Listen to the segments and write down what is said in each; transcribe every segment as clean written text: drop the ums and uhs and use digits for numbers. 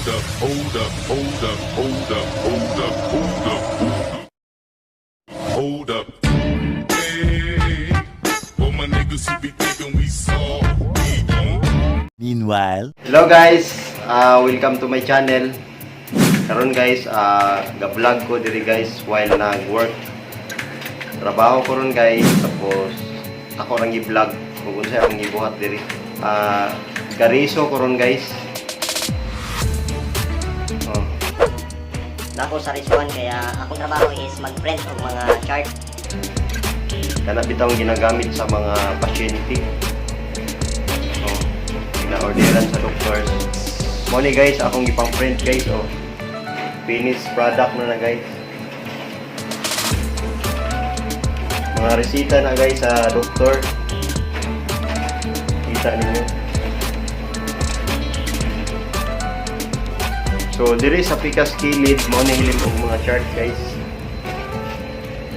Hold up, hold up, hold up, hold up, hold up, hold up, hold up. Hold up. Hey, for my niggas who be thinking we soft, we don't. Meanwhile, Hello guys, welcome to my channel. Karon guys, ga-vlog ko diri guys while nag-work. Trabaho ko ron guys, tapos ako rang gi-vlog kung unsay akong gibuhat diri. Gariso ko ron guys. Oh, Nako sa Rizwan, kaya akong trabaho is mag-print og mga chart. Kana bitaw ang ginagamit sa mga pasyente. Oh, gina-orderan sa doctors. Mo ni guys, akong gipang-print guys, oh. Finished product na na guys. Mga resita na guys sa doktor. Kita ninyo. So diri sa pikas kilid mo ni hilim og mga chart guys.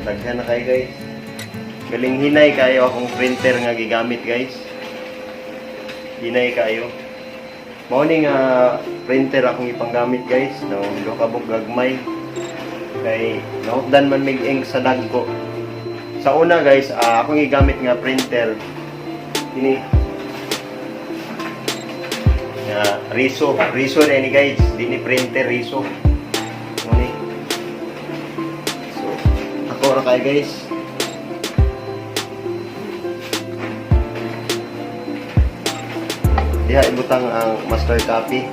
Daghan na kayo guys. Galing hinay kayo akong printer nga gigamit guys. Hinay kayo. Mao ni nga printer akong ipanggamit guys. No, do ka buk gagmay. Kay nahutdan man mig ink sa dagko. Sa una guys, akong gigamit nga printer kini. Nga Riso, Riso na ni guys, di ni printer Riso. Mao ni. So, ako ra kay guys. Diha ibutang ang master copy.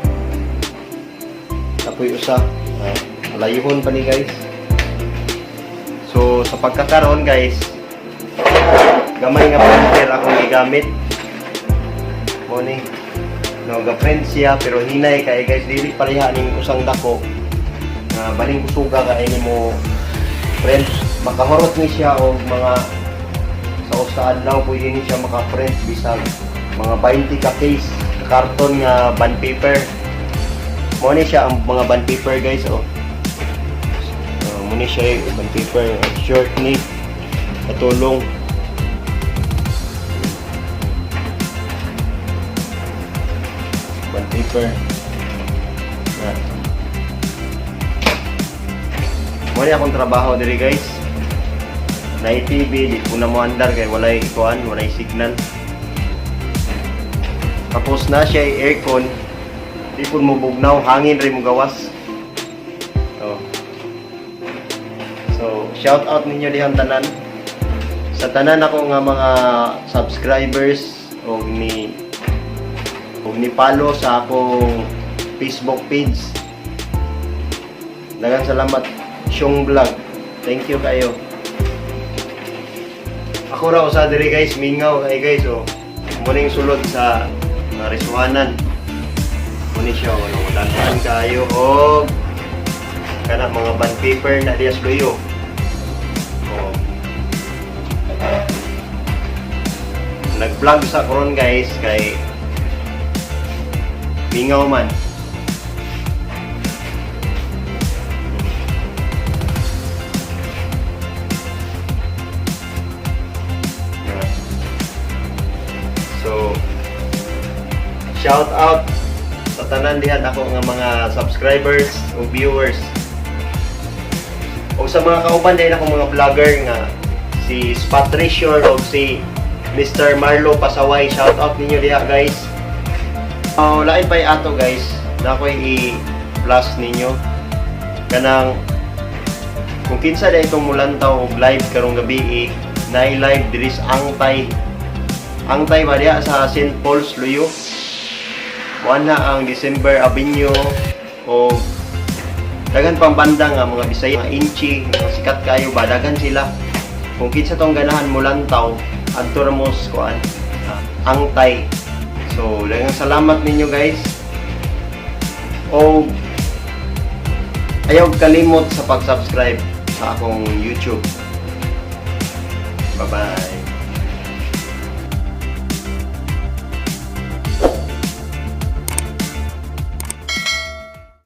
Tapoy usa. Layuhon pa ni guys. So sa pagkakaroon guys, gamay nga printer akong gigamit. Mo ni. No, ga-print siya pero hinay kay guys, dili pareha ning usang dako. Nga baling kusuga kay nimo print, makahurot ni siya og mga sa usa adlaw pwede ni siya maka-print bisag mga 20 ka case karton nga bond paper. Mo ni siya ang mga bond paper guys, oh. Mo ni siya yung bond paper, short ni katulong. Bond paper. Na. Mo ni akong trabaho diri guys. Na TV, di ko na mo andar kay walay kuan, walay signal. Tapos na siya ay aircon. Di po mo bugnaw, hangin rin mo gawas. Oh. So, shout out ninyo dihang tanan. Sa tanan ako nga mga subscribers og ni follow sa akong Facebook page. Daghang salamat, Syong Vlog. Thank you kayo. Ako ra usa diri guys, mingaw kay guys, oh. Muning sulod sa mga risuhanan. Muni siya, ano, daghan kayo og kana mga bond paper na diya sa luyo. Oh. Nag-vlog sa karon guys kay mingaw man. So, shout out sa tanan dihan ako nga mga subscribers o viewers. O sa mga kauban din ako mga vlogger nga si Spot Treasure o si Mr. Marlo Pasaway. Shout out ninyo diha guys. Oh, lain pa ato guys. Na ako'y i-plus ninyo. Kanang kung kinsa na itong mulantaw og live karong gabi eh, na live diri sa Angtay. Angtay ba diha sa St. Paul's Luyo. Kuan na ang December Avenue o daghan pang banda nga mga Bisaya, mga Inchi, mga sikat kayo ba, daghan sila. Kung kinsa tong ganahan mulantaw, adto ra mo sa kuan, Angtay. So, daghang salamat ninyo guys. O ayaw kalimot sa pag-subscribe sa akong YouTube. Bye-bye.